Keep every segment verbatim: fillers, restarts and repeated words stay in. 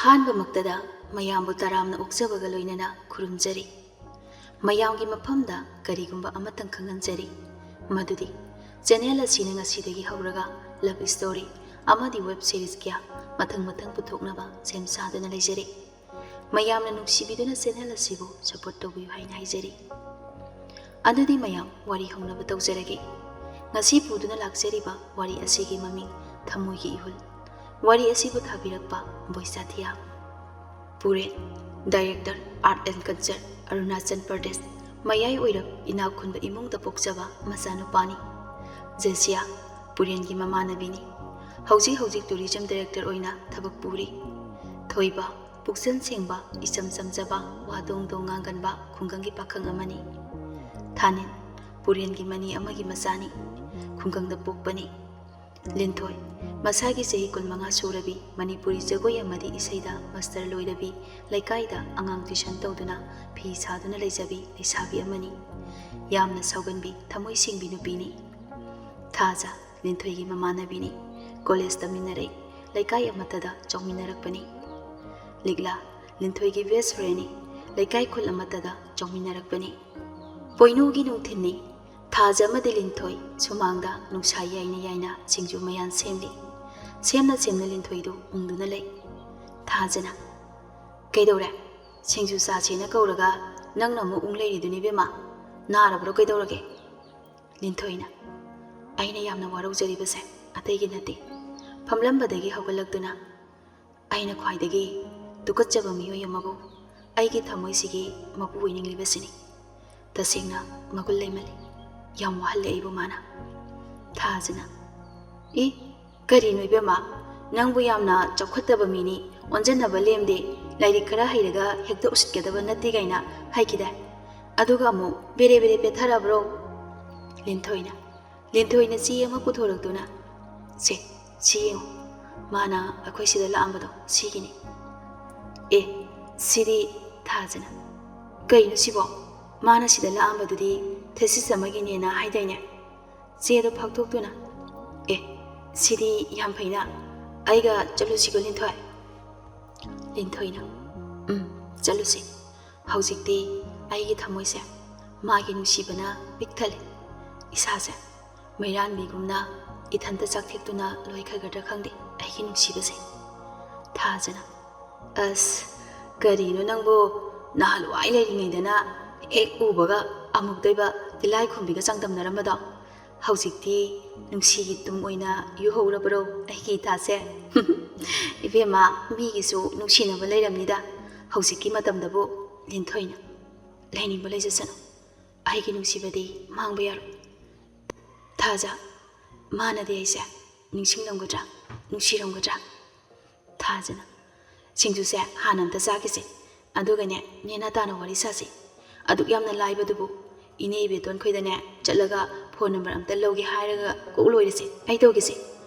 ꯑꯍꯥꯟꯕꯃꯛꯇꯗ ꯃꯌꯥꯝꯕꯨ ꯇꯔꯥꯝꯅ ꯑꯣꯛꯆꯕꯒ ꯂꯣꯏꯅꯅ ꯈꯨꯔꯨꯝꯖꯔꯤ꯫ ꯃꯌꯥꯝꯒꯤ ꯃꯐꯝꯗ ꯀꯔꯤꯒꯨꯝꯕ ꯑꯃꯇꯪ ꯈꯪꯍꯟꯖꯔꯤ, ꯃꯗꯨꯗꯤ ꯆꯦꯅꯦꯜ ꯑꯁꯤꯅ ꯉꯁꯤꯗꯒꯤ ꯍꯧꯔꯒ ꯂꯚ ꯁ꯭ꯇꯣꯔꯤ ꯑꯃꯗꯤ ꯋꯦꯕ ꯁꯤꯔꯤꯁ ꯀꯌꯥ ꯃꯊꯪ ꯃꯊꯪ ꯄꯨꯊꯣꯛꯅꯕ ꯁꯦꯝ ꯁꯥꯗꯨꯅ ꯂꯩꯖꯔꯤ꯫ ꯃꯌꯥꯝꯅ ꯅꯨꯡꯁꯤꯕꯤꯗꯨꯅ ꯆꯦꯅꯦꯜ ꯑꯁꯤꯕꯨ ꯁꯄꯣꯔꯠ ꯇꯧꯕꯤꯌꯨ ꯍꯥꯏꯅ ꯍꯥꯏꯖꯔꯤ꯫ ꯑꯗꯨꯗꯤ ꯃꯌꯥꯝ ꯋꯥꯔꯤ ꯍꯧꯅꯕ ꯇꯧꯖꯔꯒꯦ꯫ ꯉꯁꯤ ꯄꯨꯗꯨꯅ ꯂꯥꯛꯆꯔꯤꯕ ꯋꯥꯔꯤ ꯑꯁꯤꯒꯤ ꯃꯃꯤꯡ ꯊꯃꯣꯏꯒꯤ ꯏꯍꯨꯜ꯫ ꯋꯥꯔꯤ ꯑꯁꯤꯕꯨ ꯊꯥꯕꯤꯔꯛꯄ ꯕꯣꯏꯁꯥ ꯊꯤꯌꯥꯝ꯫ Puren, director, art and culture, Arunachal Pradesh. ꯃꯌꯥꯏ ꯑꯣꯏꯔꯞ ꯏꯅꯥꯛ ꯈꯨꯟꯕ ꯏꯃꯨꯡꯗ ꯄꯣꯛꯆꯕ ꯃꯆꯥꯅꯨꯄꯥꯅꯤ꯫ ꯖꯦꯁꯤꯌꯥ, ꯄꯨꯔꯦꯟꯒꯤ ꯃꯃꯥꯟꯅꯕꯤꯅꯤ꯫ ꯍꯧꯖꯤꯛ ꯍꯧꯖꯤꯛ ꯇꯨꯔꯤꯖꯝ ꯗꯥꯏꯔꯦꯛꯇꯔ ꯑꯣꯏꯅ ꯊꯕꯛ ꯄꯨꯔꯤ꯫ ꯊꯣꯏꯕ, ꯄꯨꯛꯆꯦꯜ ꯁꯦꯡꯕ, ꯏꯆꯝ ꯆꯝꯖꯕ, ꯋꯥ ꯗꯣꯡ ꯗꯣꯡ ꯉꯥꯡꯒꯟꯕ ꯈꯨꯡꯒꯪꯒꯤ ꯄꯥꯈꯪ ꯑꯃꯅꯤ꯫ ꯊꯥꯅꯤꯜ, ꯄꯨꯔꯦꯟꯒꯤ ꯃꯅꯤ ꯑꯃꯒꯤ ꯃꯆꯥꯅꯤ꯫ ꯈꯨꯡꯒꯪꯗ ꯄꯣꯛꯄꯅꯤ꯫ ꯂꯤꯟꯊꯣꯏ, ꯃꯁꯥꯒꯤ ꯆꯍꯤ ꯀꯨꯟꯃꯉꯥ ꯁꯨꯔꯕꯤ, ꯃꯅꯤꯄꯨꯔꯤ ꯖꯒꯣꯏ ꯑꯃꯗꯤ ꯏꯁꯩꯗ ꯃꯥꯁꯇꯔ ꯂꯣꯏꯔꯕꯤ, ꯂꯩꯀꯥꯏꯗ ꯑꯉꯥꯡ ꯇ꯭ꯌꯨꯁꯟ ꯇꯧꯗꯨꯅ ꯐꯤ ꯁꯥꯗꯨꯅ ꯂꯩꯖꯕꯤ ꯂꯩꯁꯥꯕꯤ ꯑꯃꯅꯤ꯫ ꯌꯥꯝꯅ ꯁꯥꯎꯒꯟꯕꯤ, ꯊꯃꯣꯏ ꯁꯦꯡꯕꯤ ꯅꯨꯄꯤꯅꯤ꯫ ꯊꯥꯖ, ꯂꯤꯟꯊꯣꯏꯒꯤ ꯃꯃꯥꯟꯅꯕꯤꯅꯤ꯫ ꯀꯣꯂꯦꯖ ꯇꯝꯃꯤꯟꯅꯔꯛꯏ꯫ ꯂꯩꯀꯥꯏ ꯑꯃꯠꯇꯗ ꯆꯥꯎꯃꯤꯟꯅꯔꯛꯄꯅꯤ꯫ ꯂꯤꯛꯂꯥ, ꯂꯤꯟꯊꯣꯏꯒꯤ ꯕꯦꯁ ꯐ꯭ꯔꯦꯟꯅꯤ꯫ ꯂꯩꯀꯥꯏ ꯈꯨꯜ ꯑꯃꯠꯇꯗ ꯆꯥꯎꯃꯤꯟꯅꯔꯛꯄꯅꯤ꯫ ꯄꯣꯏꯅꯨꯒꯤ ꯅꯨꯡꯊꯤꯜꯅꯤ꯫ ꯊꯥꯖ ꯑꯃꯗꯤ ꯂꯤꯟꯊꯣꯏ ꯁꯨꯃꯥꯡꯗ ꯅꯨꯡꯁꯥ ꯌꯥꯏꯅ ꯌꯥꯏꯅ ꯁꯤꯡꯖꯨ ꯃꯌꯥꯟ ꯁꯦꯝꯂꯤ꯫ ꯁꯦꯝꯅ ꯁꯦꯝꯅ ꯂꯤꯟꯊꯣꯏꯗꯨ ꯎꯪꯗꯨꯅ ꯂꯩ꯫ ꯊꯥꯖꯅ, "ꯀꯩꯗꯧꯔꯦ? ꯁꯤꯡꯖꯨ ꯆꯥꯁꯦꯅ ꯀꯧꯔꯒ ꯅꯪꯅ ꯑꯃꯨꯛ ꯎꯪ ꯂꯩꯔꯤꯗꯨꯅꯤ ꯏꯕꯦꯝꯃ꯫ ꯅꯥꯔꯕ꯭ꯔꯣ ꯀꯩꯗꯧꯔꯒꯦ?" ꯂꯤꯟꯊꯣꯏꯅ, "ꯑꯩꯅ ꯌꯥꯝꯅ ꯋꯥꯔꯧꯖꯔꯤꯕꯁꯦ ꯑꯇꯩꯒꯤ ꯅꯠꯇꯦ꯫ ꯐꯝꯂꯝꯕꯗꯒꯤ ꯍꯧꯒꯠꯂꯛꯇꯨꯅ ꯑꯩꯅ ꯈ꯭ꯋꯥꯏꯗꯒꯤ ꯇꯨꯀꯠꯆꯕ ꯃꯤꯑꯣꯏ ꯑꯃꯕꯨ ꯑꯩꯒꯤ ꯊꯃꯣꯏꯁꯤꯒꯤ ꯃꯄꯨ ꯑꯣꯏꯅꯤꯡꯂꯤꯕꯁꯤꯅꯤ꯫ ꯇꯁꯦꯡꯅ ꯃꯒꯨꯟ ꯂꯩꯃꯜꯂꯤ꯫ ꯌꯥꯝ ꯋꯥꯍꯜꯂꯦ ꯑꯩꯕꯨ ꯃꯥꯅ꯫" ꯊꯥꯖꯅ, "ꯏ, ꯀꯔꯤꯅꯣ ꯏꯕꯦꯝꯃ? ꯅꯪꯕꯨ ꯌꯥꯝꯅ ꯆꯥꯎꯈꯠꯇꯕ ꯃꯤꯅꯤ, ꯑꯣꯟꯖꯟꯅꯕ ꯂꯦꯝꯗꯦ, ꯂꯥꯏꯔꯤꯛ ꯈꯔ ꯍꯩꯔꯒ ꯍꯦꯛꯇ ꯎꯁꯤꯠꯀꯗꯕ ꯅꯠꯇꯦ" ꯀꯥꯏꯅ ꯍꯥꯏꯈꯤꯗꯥꯏ? ꯑꯗꯨꯒ ꯑꯃꯨꯛ ꯕꯦꯔꯦ ꯕꯦꯔꯦ ꯄꯦꯠꯊꯔꯕ꯭ꯔꯣ?" ꯂꯤꯟꯊꯣꯏꯅ, ꯂꯤꯟꯊꯣꯏꯅ ꯆꯦ ꯑꯃ ꯄꯨꯊꯣꯔꯛꯇꯨꯅ, "ꯁꯦ, ꯁꯤ ꯌꯦꯡꯉꯨ, ꯃꯥꯅ ꯑꯩꯈꯣꯏ ꯁꯤꯗ ꯂꯥꯛꯑꯝꯕꯗꯣ ꯁꯤꯒꯤꯅꯤ꯫" "ꯑꯦ, ꯁꯤꯗꯤ", ꯊꯥꯖꯅ, "ꯀꯩꯅꯣ ꯁꯤꯕꯣ? ꯃꯥꯅ ꯁꯤꯗ ꯂꯥꯛꯑꯝꯕꯗꯨꯗꯤ ꯊꯦꯁꯤꯁ ꯑꯃꯒꯤꯅꯦꯅ ꯍꯥꯏꯗꯥꯏꯅꯦ?" ꯆꯦꯗꯣ ꯐꯥꯛꯇꯣꯛꯇꯨꯅ, "ꯑꯦ, ꯁꯤꯗꯤ ꯌꯥꯝ ꯐꯩꯅ, ꯑꯩꯒ ꯆꯠꯂꯨꯁꯤꯀꯣ ꯂꯤꯟꯊꯣꯏ꯫" ꯂꯤꯟꯊꯣꯏꯅ, "ꯎꯝ, ꯆꯠꯂꯨꯁꯤ꯫ ꯍꯧꯖꯤꯛꯇꯤ ꯑꯩꯒꯤ ꯊꯃꯣꯏꯁꯦ ꯃꯥꯒꯤ ꯅꯨꯡꯁꯤꯕꯅ ꯄꯤꯛ ꯊꯜꯂꯦ꯫ ꯏꯁꯥꯁꯦ ꯃꯩꯔꯥꯟꯕꯤꯒꯨꯝꯅ ꯏꯊꯟꯇ ꯆꯥꯛꯊꯦꯛꯇꯨꯅ ꯂꯣꯏꯈ꯭ꯔꯒꯗ꯭ꯔꯥ ꯈꯪꯗꯦ ꯑꯩꯒꯤ ꯅꯨꯡꯁꯤꯕꯁꯦ꯫" ꯊꯥꯖꯅ, "ꯑꯁ, ꯀꯔꯤꯅꯣ ꯅꯪꯕꯨ? ꯅꯍꯥꯟꯋꯥꯏ ꯂꯩꯔꯤꯉꯩꯗꯅ ꯍꯦꯛ ꯎꯕꯒ ꯑꯃꯨꯛꯇꯣꯏꯕ ꯇꯤꯜꯂꯥꯏꯈꯨꯝꯕꯤꯒ ꯆꯥꯡꯗꯝꯅꯔꯝꯕꯗꯣ, ꯍꯧꯖꯤꯛꯇꯤ ꯅꯨꯡꯁꯤꯒꯤ ꯇꯨꯝ ꯑꯣꯏꯅ ꯌꯨꯍꯧꯔꯕ꯭ꯔꯣ ꯑꯩꯒꯤ ꯏꯇꯥꯁꯦ?" "ꯏꯕꯦꯝꯃ, ꯃꯤꯒꯤꯁꯨ ꯅꯨꯡꯁꯤꯅꯕ ꯂꯩꯔꯝꯅꯤꯗ ꯍꯧꯖꯤꯛꯀꯤ ꯃꯇꯝꯗꯕꯨ꯫" ꯂꯤꯟꯊꯣꯏꯅ, "ꯂꯩꯅꯤꯡꯕ ꯂꯩꯖꯁꯅꯨ, ꯑꯩꯒꯤ ꯅꯨꯡꯁꯤꯕꯗꯤ ꯃꯥꯡꯕ ꯌꯥꯔꯣꯏ꯫ ꯊꯥꯖ, ꯃꯥꯅꯗꯤ ꯑꯩꯁꯦ ꯅꯤꯡꯁꯤꯡꯂꯝꯒꯗ꯭ꯔꯥ, ꯅꯨꯡꯁꯤꯔꯝꯒꯗ꯭ꯔꯥ?" ꯊꯥꯖꯅ, "ꯁꯤꯡꯖꯨꯁꯦ ꯍꯥꯟꯅ ꯑꯝꯇ ꯆꯥꯈꯤꯁꯦ, ꯑꯗꯨꯒꯅꯦ ꯅꯦꯅꯥ ꯇꯥꯅ ꯋꯥꯔꯤ ꯁꯥꯁꯤ꯫ ꯑꯗꯨꯛ ꯌꯥꯝꯅ ꯂꯥꯏꯕꯗꯨꯕꯨ ꯏꯅꯦ ꯏꯕꯦꯇꯣꯟ ꯈꯣꯏꯗꯅꯦ ꯆꯠꯂꯒ ꯐꯣꯟ ꯅꯝꯕꯔ ꯑꯝꯇ ꯂꯧꯒꯦ ꯍꯥꯏꯔꯒ ꯀꯣꯛ ꯂꯣꯏꯔꯁꯦ꯫ ꯑꯩ ꯇꯧꯒꯦꯁꯦ꯫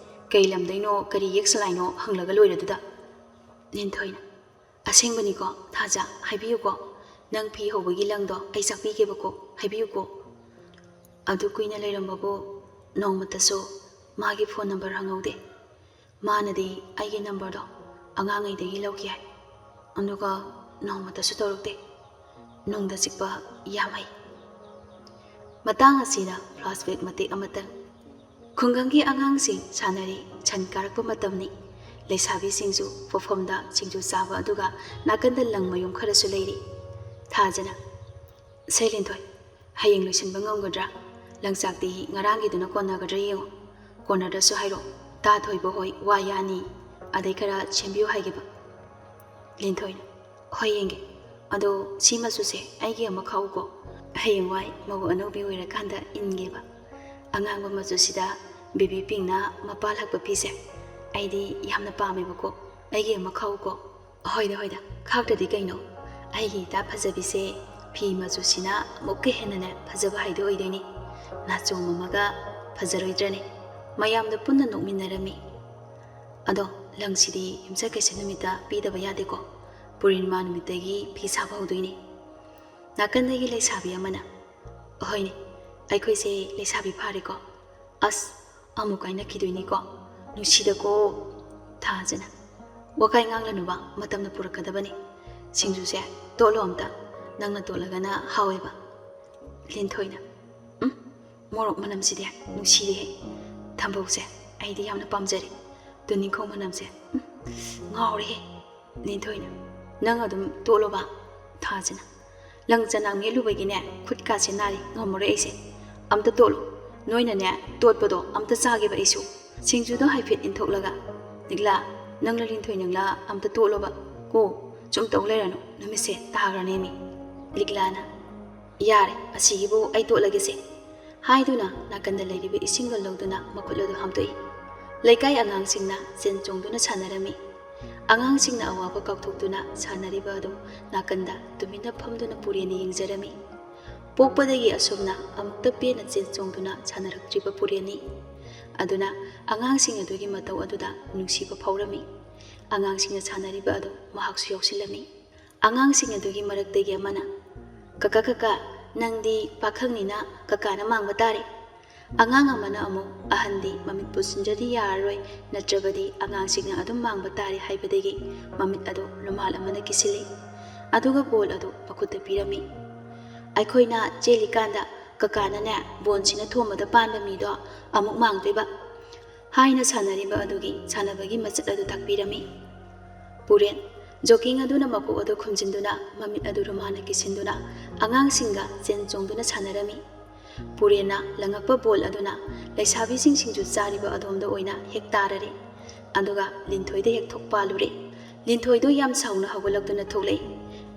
ꯀꯩ ꯂꯝꯗꯩꯅꯣ, ꯀꯔꯤ ꯌꯦꯛ ꯁꯂꯥꯏꯅꯣ ꯍꯪꯂꯒ ꯂꯣꯏꯔꯗꯨꯗ꯫" ꯂꯤꯟꯊꯣꯏꯅ, "ꯑꯁꯦꯡꯕꯅꯤꯀꯣ ꯊꯥꯖ, ꯍꯥꯏꯕꯤꯌꯨꯀꯣ꯫ ꯅꯪ ꯐꯤ ꯍꯧꯕꯒꯤ ꯂꯪꯗꯣ ꯑꯩ ꯆꯥꯛꯄꯤꯒꯦꯕꯀꯣ, ꯍꯥꯏꯕꯤꯌꯨꯀꯣ꯫" ꯑꯗꯨ ꯀꯨꯏꯅ ꯂꯩꯔꯝꯕꯕꯨ ꯅꯣꯡꯃꯇꯁꯨ ꯃꯥꯒꯤ ꯐꯣꯟ ꯅꯝꯕꯔ ꯍꯪꯍꯧꯗꯦ꯫ ꯃꯥꯅꯗꯤ ꯑꯩꯒꯤ ꯅꯝꯕꯔꯗꯣ ꯑꯉꯥꯡꯉꯩꯗꯒꯤ ꯂꯧꯈꯤ ꯍꯥꯏ, ꯑꯗꯨꯒ ꯅꯣꯡꯃꯇꯁꯨ ꯇꯧꯔꯛꯇꯦ꯫ ꯅꯨꯡꯗ ꯆꯤꯛꯄ ꯌꯥꯝ ꯍꯩ꯫ ꯃꯇꯥꯡ ꯑꯁꯤꯗ flashback ꯃꯇꯦꯛ ꯑꯃꯇꯪ꯫ ꯈꯨꯡꯒꯪꯒꯤ ꯑꯉꯥꯡꯁꯤꯡ ꯁꯥꯟꯅꯔꯤ꯫ ꯁꯟ ꯀꯥꯔꯛꯄ ꯃꯇꯝꯅꯤ꯫ ꯂꯩꯁꯥꯕꯤꯁꯤꯡꯁꯨ ꯄꯣꯠꯐꯝꯗ ꯁꯤꯡꯖꯨ ꯆꯥꯕ ꯑꯗꯨꯒ ꯅꯥꯀꯟꯗ ꯂꯪ ꯃꯌꯨꯝ ꯈꯔꯁꯨ ꯂꯩꯔꯤ꯫ ꯊꯥꯖꯅ, "ꯁꯦ ꯂꯤꯟꯊꯣꯏ, ꯍꯌꯦꯡ ꯂꯣꯏꯁꯤꯟꯕ ꯉꯝꯒꯗ꯭ꯔꯥ? ꯂꯪꯆꯥꯛꯇꯤ ꯉꯔꯥꯡꯒꯤꯗꯨꯅ ꯀꯣꯟꯅꯒꯗ꯭ꯔꯥ ꯌꯦꯡꯉꯨ꯫ ꯀꯣꯟꯅꯗ꯭ꯔꯁꯨ ꯍꯥꯏꯔꯣ꯫ ꯇꯥ ꯊꯣꯏꯕ ꯍꯣꯏ ꯋꯥ ꯌꯥꯅꯤ꯫ ꯑꯗꯩ ꯈꯔ ꯁꯦꯝꯕꯤꯌꯨ ꯍꯥꯏꯒꯦꯕ꯫" ꯂꯤꯟꯊꯣꯏꯅ, "ꯍꯣꯏ ꯌꯦꯡꯒꯦ꯫ ꯑꯗꯣ ꯁꯤ ꯃꯆꯨꯁꯦ ꯑꯩꯒꯤ ꯑꯃ ꯈꯥꯛꯎꯀꯣ꯫ ꯍꯌꯦꯡꯋꯥꯏ ꯃꯧ ꯑꯅꯧꯕꯤ ꯑꯣꯏꯔꯀꯥꯟꯗ ꯏꯟꯒꯦꯕ꯫ ꯑꯉꯥꯡꯕ ꯃꯆꯨꯁꯤꯗ baby pinkꯅ ꯃꯄꯥꯜ ꯍꯛꯄ ꯐꯤꯁꯦ ꯑꯩꯗꯤ ꯌꯥꯝꯅ ꯄꯥꯝꯃꯦꯕꯀꯣ꯫ ꯑꯩꯒꯤ ꯑꯃ ꯈꯥꯛꯎꯀꯣ꯫" "ꯍꯣꯏꯗ, ꯍꯣꯏꯗ, ꯈꯥꯛꯇ꯭ꯔꯗꯤ ꯀꯩꯅꯣ? ꯑꯩꯒꯤ ꯏꯇꯥ ꯐꯖꯕꯤꯁꯦ ꯐꯤ ꯃꯆꯨꯁꯤꯅ ꯑꯃꯨꯛꯀ ꯍꯦꯟꯅꯅꯦ ꯐꯖꯕ ꯍꯥꯏꯗꯣ ꯑꯣꯏꯗꯣꯏꯅꯤ꯫ ꯅꯥꯆꯣꯝ ꯑꯃꯒ ꯐꯖꯔꯣꯏꯗ꯭ꯔꯅꯦ? ꯃꯌꯥꯝꯗ ꯄꯨꯟꯅ ꯅꯣꯛꯃꯤꯟꯅꯔꯝꯃꯤ꯫ ꯑꯗꯣ ꯂꯪꯁꯤꯗꯤ ꯌꯨꯝꯁꯀꯩꯁ ꯅꯨꯃꯤꯠꯇ ꯄꯤꯗꯕ ꯌꯥꯗꯦꯀꯣ꯫ ꯄꯨꯔꯅꯤꯃꯥ ꯅꯨꯃꯤꯠꯇꯒꯤ ꯐꯤ ꯁꯥꯕ ꯍꯧꯗꯣꯏꯅꯤ꯫" ꯅꯥꯀꯟꯗꯒꯤ ꯂꯩꯁꯥꯕꯤ ꯑꯃꯅ, "ꯍꯣꯏꯅꯦ, ꯑꯩꯈꯣꯏꯁꯦ ꯂꯩꯁꯥꯕꯤ ꯐꯥꯔꯦꯀꯣ꯫ ꯑꯁ, ꯑꯃꯨꯛ ꯀꯥꯏꯅꯈꯤꯗꯣꯏꯅꯤꯀꯣ꯫ ꯅꯨꯡꯁꯤꯗꯀꯣ꯫" ꯊꯥꯖꯅ, "ꯋꯥꯀꯥꯏ ꯉꯥꯡꯂꯅꯨꯕ, ꯃꯇꯝꯅ ꯄꯨꯔꯛꯀꯗꯕꯅꯤ꯫ ꯁꯤꯡꯖꯨꯁꯦ ꯇꯣꯠꯂꯣ ꯑꯝꯇ, ꯅꯪꯅ ꯇꯣꯠꯂꯒꯅ ꯍꯥꯎꯋꯦꯕ꯫" ꯂꯤꯟꯊꯣꯏꯅ, "ꯎꯝ, ꯃꯣꯔꯣꯛ ꯃꯅꯝꯁꯤꯗꯤ ꯅꯨꯡꯁꯤꯔꯦꯍꯦ꯫ ꯊꯝꯕꯧꯁꯦ ꯑꯩꯗꯤ ꯌꯥꯝꯅ ꯄꯥꯝꯖꯔꯦ꯫ ꯇꯨꯅꯤꯡꯈꯣꯛ ꯃꯅꯝꯁꯦ, ꯎꯝ, ꯉꯥꯎꯔꯦꯍꯦ꯫" ꯂꯤꯟꯊꯣꯏꯅ, "ꯅꯪ ꯑꯗꯨꯝ ꯇꯣꯠꯂꯣꯕ, ꯊꯥꯁꯤꯅ꯫ ꯂꯪ ꯆꯅꯥꯡ ꯃꯦꯠꯂꯨꯕꯒꯤꯅꯦ ꯈꯨꯠꯀꯥꯁꯦ ꯅꯥꯔꯤ, ꯉꯝꯃꯔꯣꯏ ꯑꯩꯁꯦ꯫ ꯑꯝꯇ ꯇꯣꯠꯂꯣ꯫ ꯅꯣꯏꯅꯅꯦ ꯇꯣꯠꯄꯗꯣ ꯑꯝꯇ ꯆꯥꯒꯦꯕ ꯑꯩꯁꯨ꯫" ꯁꯤꯡꯖꯨꯗꯣ ꯍꯥꯏꯐꯦꯠ ꯏꯟꯊꯣꯛꯂꯒ, "ꯂꯤꯛꯂꯥ, ꯅꯪꯂ ꯂꯤꯟꯊꯣꯏ ꯅꯪꯂꯥ ꯑꯝꯇ ꯇꯣꯠꯂꯣꯕ꯫ ꯀꯣ, ꯁꯨꯝ ꯇꯧ ꯂꯩꯔꯅꯨ, ꯅꯨꯃꯤꯠꯁꯦ ꯇꯥꯈ꯭ꯔꯅꯦꯃꯤ꯫" ꯂꯤꯛꯂꯥꯅ, "ꯌꯥꯔꯦ, ꯑꯁꯤꯒꯤꯕꯨ ꯑꯩ ꯇꯣꯠꯂꯒꯦꯁꯦ" ꯍꯥꯏꯗꯨꯅ ꯅꯥꯀꯟꯗ ꯂꯩꯔꯤꯕ ꯏꯁꯤꯡꯒ ꯂꯧꯗꯨꯅ ꯃꯈꯨꯠ ꯑꯗꯨ ꯍꯥꯝꯗꯣꯛꯏ꯫ ꯂꯩꯀꯥꯏ ꯑꯉꯥꯡꯁꯤꯡꯅ ꯆꯦꯟ ꯆꯣꯡꯗꯨꯅ ꯁꯥꯟꯅꯔꯝꯃꯤ꯫ ꯑꯉꯥꯡꯁꯤꯡꯅ ꯑꯋꯥꯕ ꯀꯥꯎꯊꯣꯛꯇꯨꯅ ꯁꯥꯟꯅꯔꯤꯕ ꯑꯗꯨ ꯅꯥꯀꯟꯗ ꯇꯨꯃꯤꯟꯅ ꯐꯝꯗꯨꯅ ꯄꯨꯔꯦꯟꯅ ꯌꯦꯡꯖꯔꯝꯃꯤ꯫ ꯄꯣꯛꯄꯗꯒꯤ ꯑꯁꯨꯝꯅ ꯑꯃꯨꯛꯇ ꯄꯦꯟꯅ ꯆꯦꯟ ꯆꯣꯡꯗꯨꯅ ꯁꯥꯟꯅꯔꯛꯇ꯭ꯔꯤꯕ ꯄꯨꯔꯦꯟꯅꯤ꯫ ꯑꯗꯨꯅ ꯑꯉꯥꯡꯁꯤꯡ ꯑꯗꯨꯒꯤ ꯃꯇꯧ ꯑꯗꯨꯗ ꯅꯨꯡꯁꯤꯕ ꯐꯥꯎꯔꯝꯃꯤ꯫ ꯑꯉꯥꯡꯁꯤꯡꯅ ꯁꯥꯟꯅꯔꯤꯕ ꯑꯗꯨ ꯃꯍꯥꯛꯁꯨ ꯌꯥꯎꯁꯤꯜꯂꯝꯃꯤ꯫ ꯑꯉꯥꯡꯁꯤꯡ ꯑꯗꯨꯒꯤ ꯃꯔꯛꯇꯒꯤ ꯑꯃꯅ, "ꯀꯀꯥ, ꯀꯀꯥ, ꯅꯪꯗꯤ ꯄꯥꯈꯪꯅꯤꯅ ꯀꯀꯥꯅ ꯃꯥꯡꯕ ꯇꯥꯔꯦ꯫" ꯑꯉꯥꯡ ꯑꯃꯅ ꯑꯃꯨꯛ, "ꯑꯍꯟꯗꯤ ꯃꯃꯤꯠ ꯄꯨꯟꯁꯤꯟꯗ꯭ꯔꯗꯤ ꯌꯥꯔꯔꯣꯏ, ꯅꯠꯇ꯭ꯔꯕꯗꯤ ꯑꯉꯥꯡꯁꯤꯡꯅ ꯑꯗꯨꯝ ꯃꯥꯡꯕ ꯇꯥꯔꯦ" ꯍꯥꯏꯕꯗꯒꯤ ꯃꯃꯤꯠ ꯑꯗꯨ ꯔꯨꯃꯥꯜ ꯑꯃꯅ ꯀꯤꯁꯤꯜꯂꯤ꯫ ꯑꯗꯨꯒ ꯕꯣꯜ ꯑꯗꯨ ꯃꯈꯨꯠꯇ ꯄꯤꯔꯝꯃꯤ꯫ "ꯑꯩꯈꯣꯏꯅ ꯆꯦꯜꯂꯤꯀꯥꯟꯗ ꯀꯀꯥꯅꯅꯦ ꯕꯣꯜꯁꯤꯅ ꯊꯣꯝꯕꯗ ꯄꯥꯟꯕ ꯃꯤꯗꯣ ꯑꯃꯨꯛ ꯃꯥꯡꯗꯣꯏꯕ" ꯍꯥꯏꯅ ꯁꯥꯟꯅꯔꯤꯕ ꯑꯗꯨꯒꯤ ꯁꯥꯟꯅꯕꯒꯤ ꯃꯆꯠ ꯑꯗꯨ ꯇꯥꯛꯄꯤꯔꯝꯃꯤ꯫ ꯄꯨꯔꯦꯟ, ꯖꯣꯀꯤꯡ ꯑꯗꯨꯅ ꯃꯀꯣꯛ ꯑꯗꯨ ꯈꯨꯝꯖꯤꯟꯗꯨꯅ, ꯃꯃꯤꯠ ꯑꯗꯨ ꯔꯨꯃꯥꯜꯅ ꯀꯤꯁꯤꯟꯗꯨꯅ, ꯑꯉꯥꯡꯁꯤꯡꯒ ꯆꯦꯟ ꯆꯣꯡꯗꯨꯅ ꯁꯥꯟꯅꯔꯝꯃꯤ꯫ ꯄꯨꯔꯦꯟꯅ ꯂꯪꯉꯛꯄ ꯕꯣꯜ ꯑꯗꯨꯅ ꯂꯩꯁꯥꯕꯤꯁꯤꯡ ꯁꯤꯡꯖꯨ ꯆꯥꯔꯤꯕ ꯑꯗꯣꯝꯗ ꯑꯣꯏꯅ ꯍꯦꯛ ꯇꯥꯔꯔꯦ꯫ ꯑꯗꯨꯒ ꯂꯤꯟꯊꯣꯏꯗ ꯍꯦꯛ ꯊꯣꯛ ꯄꯥꯜꯂꯨꯔꯦ꯫ ꯂꯤꯟꯊꯣꯏꯗꯣ ꯌꯥꯝ ꯁꯥꯎꯅ ꯍꯧꯒꯠꯂꯛꯇꯨꯅ ꯊꯣꯛꯂꯛꯏ꯫